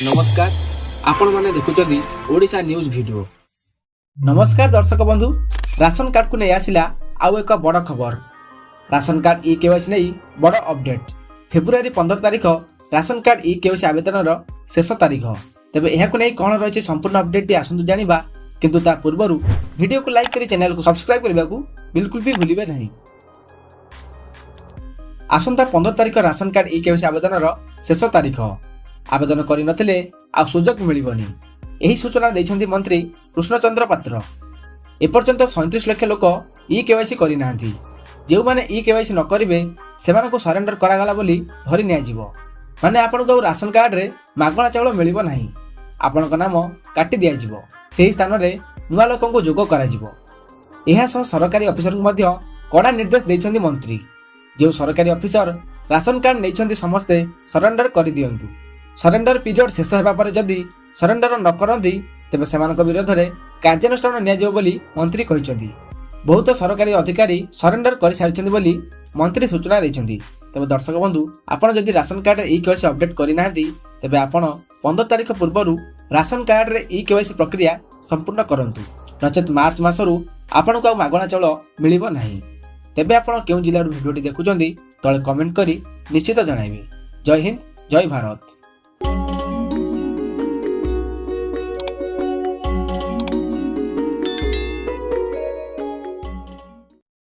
ନମସ୍କାର, ଆପଣମାନେ ଦେଖୁଛନ୍ତି ଓଡ଼ିଶା ନ୍ୟୁଜ୍ ଭିଡ଼ିଓ। ନମସ୍କାର ଦର୍ଶକ ବନ୍ଧୁ, ରାସନ କାର୍ଡକୁ ନେଇ ଆସିଲା ଆଉ ଏକ ବଡ଼ ଖବର। ରାସନ କାର୍ଡ ଇ କେୱାଇସି ନେଇ ବଡ଼ ଅପଡେଟ୍। ଫେବୃଆରୀ 15 ତାରିଖ ରାସନ କାର୍ଡ ଇ କେୱାଇସି ଆବେଦନର ଶେଷ ତାରିଖ। ତେବେ ଏହାକୁ ନେଇ କ'ଣ ରହିଛି ସମ୍ପୂର୍ଣ୍ଣ ଅପଡେଟ୍ଟି, ଆସନ୍ତୁ ଜାଣିବା। କିନ୍ତୁ ତା ପୂର୍ବରୁ ଭିଡ଼ିଓକୁ ଲାଇକ୍ କରି ଚ୍ୟାନେଲକୁ ସବସ୍କ୍ରାଇବ୍ କରିବାକୁ ବିଲକୁଲ ବି ଭୁଲିବେ ନାହିଁ। ଆସନ୍ତା 15 ତାରିଖ ରାସନ କାର୍ଡ ଇ କେୱାଇସି ଆବେଦନର ଶେଷ ତାରିଖ। ଆବେଦନ କରିନଥିଲେ ଆଉ ସୁଯୋଗ ମିଳିବନି। ଏହି ସୂଚନା ଦେଇଛନ୍ତି ମନ୍ତ୍ରୀ କୃଷ୍ଣଚନ୍ଦ୍ର ପାତ୍ର। ଏପର୍ଯ୍ୟନ୍ତ 37 ଲକ୍ଷ ଲୋକ ଇ କେୱାଇସି କରିନାହାନ୍ତି। ଯେଉଁମାନେ ଇ କେୱାଇସି ନ କରିବେ, ସେମାନଙ୍କୁ ସରେଣ୍ଡର କରାଗଲା ବୋଲି ଧରି ନିଆଯିବ। ମାନେ ଆପଣଙ୍କୁ ଆଉ ରାସନ କାର୍ଡରେ ମାଗଣା ଚାଉଳ ମିଳିବ ନାହିଁ। ଆପଣଙ୍କ ନାମ କାଟି ଦିଆଯିବ, ସେହି ସ୍ଥାନରେ ନୂଆ ଲୋକଙ୍କୁ ଯୋଗ କରାଯିବ। ଏହା ସହ ସରକାରୀ ଅଫିସରଙ୍କୁ ମଧ୍ୟ କଡ଼ା ନିର୍ଦ୍ଦେଶ ଦେଇଛନ୍ତି ମନ୍ତ୍ରୀ। ଯେଉଁ ସରକାରୀ ଅଫିସର ରାସନ କାର୍ଡ ନେଇଛନ୍ତି, ସମସ୍ତେ ସରେଣ୍ଡର କରିଦିଅନ୍ତୁ। ସରେଣ୍ଡର ପିରିୟଡ଼ ଶେଷ ହେବା ପରେ ଯଦି ସରେଣ୍ଡର ନ କରନ୍ତି, ତେବେ ସେମାନଙ୍କ ବିରୋଧରେ କାର୍ଯ୍ୟାନୁଷ୍ଠାନ ନିଆଯିବ ବୋଲି ମନ୍ତ୍ରୀ କହିଛନ୍ତି। ବହୁତ ସରକାରୀ ଅଧିକାରୀ ସରେଣ୍ଡର କରିସାରିଛନ୍ତି ବୋଲି ମନ୍ତ୍ରୀ ସୂଚନା ଦେଇଛନ୍ତି। ତେବେ ଦର୍ଶକ ବନ୍ଧୁ, ଆପଣ ଯଦି ରାସନ କାର୍ଡରେ ଇ କେୱାଇସି ଅପଡେଟ୍ କରିନାହାନ୍ତି, ତେବେ ଆପଣ 15 ତାରିଖ ପୂର୍ବରୁ ରାସନ କାର୍ଡରେ ଇ କେୱାଇସି ପ୍ରକ୍ରିୟା ସମ୍ପୂର୍ଣ୍ଣ କରନ୍ତୁ। ନଚେତ୍ ମାର୍ଚ୍ଚ ମାସରୁ ଆପଣଙ୍କୁ ଆଉ ମାଗଣା ଚାଉଳ ମିଳିବ ନାହିଁ। ତେବେ ଆପଣ କେଉଁ ଜିଲ୍ଲାରୁ ଭିଡ଼ିଓଟି ଦେଖୁଛନ୍ତି, ତଳେ କମେଣ୍ଟ କରି ନିଶ୍ଚିତ ଜଣାଇବେ। ଜୟ ହିନ୍ଦ, ଜୟ ଭାରତ।